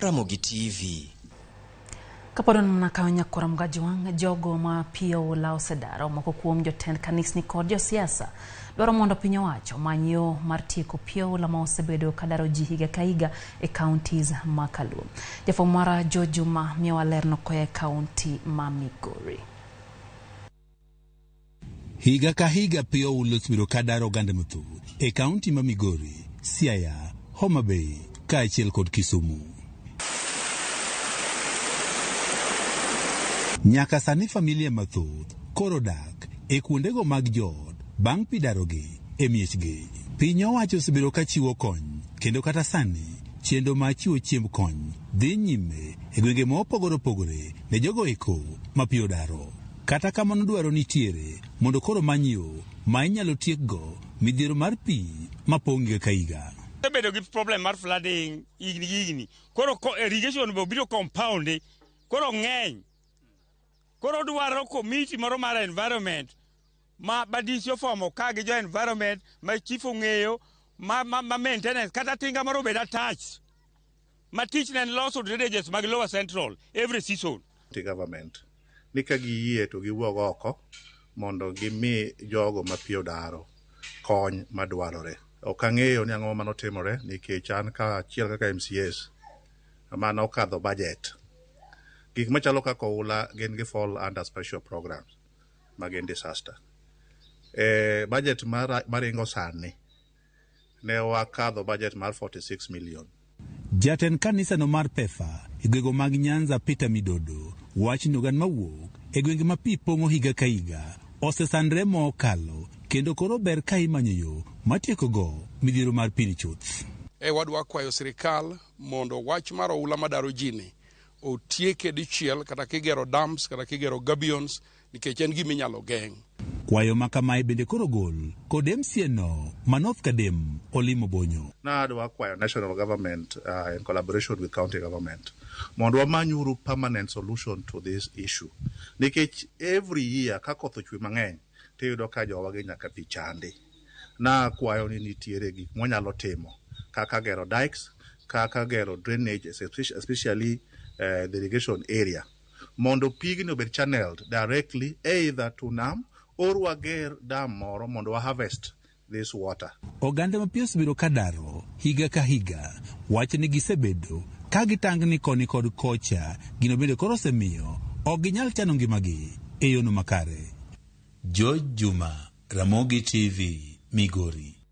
Ramogi TV. Kapod wan mana kanyo nyakwar Mgajwang', jogo ma pi oula osedaro moko kuom jotend kanisni kod josiasa dwaro mondo piny owacho omany yo mar tieko pi oula ma osebedo ka daro ji higa ka higa e counties ma Kaluo. Jafwambo marwa George Juma miyowa lerno koa e kaunti ma Migori. Higa ka higa pi oula osebedo ka daro oganda mathoth e kaunti ma Migori, Siaya, Homa Bay kaachiel kod Kisumu. Nyaka sani familia mathoth koro dak e kuondego mag joot bang' pi darogi e miechgi. Piny owacho osebedo ka chiwo kony kendo kata sani chenro mar chiwo chiemb kony dhi nyime e gwenge mopogore opogore ne jogo eko ma pi odaro. Kata kamano dwaro nitiere mondo koro many yo ma inyalo tiekgo midhiero mar pi mapong' higa ka higa. Osebedo gi problem mar flooding higni gi higni. Koro irrigation be obiro compound koro ng'eny. Koro dwaro committee moro mar environment ma DC ofomo ka gi jo environment ma chief ong'eyo ma maintenance kata tinga moro obed attached ma tich ne en loso drainages mag Lower Central every season. Government ni ka giyie to giwuog oko mondo gimi jogo ma pi odaro kony madwarore. Ok ang'eyo ni ang'o manotimore nikech an kaachiel kaka MCAs mano okadho budget. Gik machalo kaka oula gin gi fall under special programs ma gin disaster. E budget maringo sani ne wakadho budget mar 46 million. Jatend kanisano mar PEFA e gwenge mag Nyanza Peter Midodo wacho ni oganda mawuok e gwenge ma pi pong'o higa ka higa osesandre mokalo kendo koro ber ka imanyo yo matiekogo midhiero mar pi ni chuth. E wadwa kwayo sirikal mondo wach mar oula madaro ji ni otieke dichiel kata kigero dams kata kigero gabions nikech en gima inyalo geng'. Kwayo ma kamae bende koro gol kod MCA no ma North Kadem Olimo Bonyo. Nadwa kwayo national government in collaboration with county government mondo wamanyuru permanent solution to this issue nikech every year ka koth ochwe mang'eny tiyudo ka jowa gi nyaka pi chandi. Nakwayo ni nitiere gik mwanyalo timo kaka gero dikes, kaka gero drainage especially the irrigation area mondo pigni obed channeled directly either to nam or wager dam moro mondo wa harvest this water. Oganda ma pi osebedo ka daro higa ka higa wacho ni gisebedo ka gitangni koni kod kocha gino bende koro osemiyo ok ginyal chano ngimagi e yono makare. George Juma, Ramogi TV, Migori.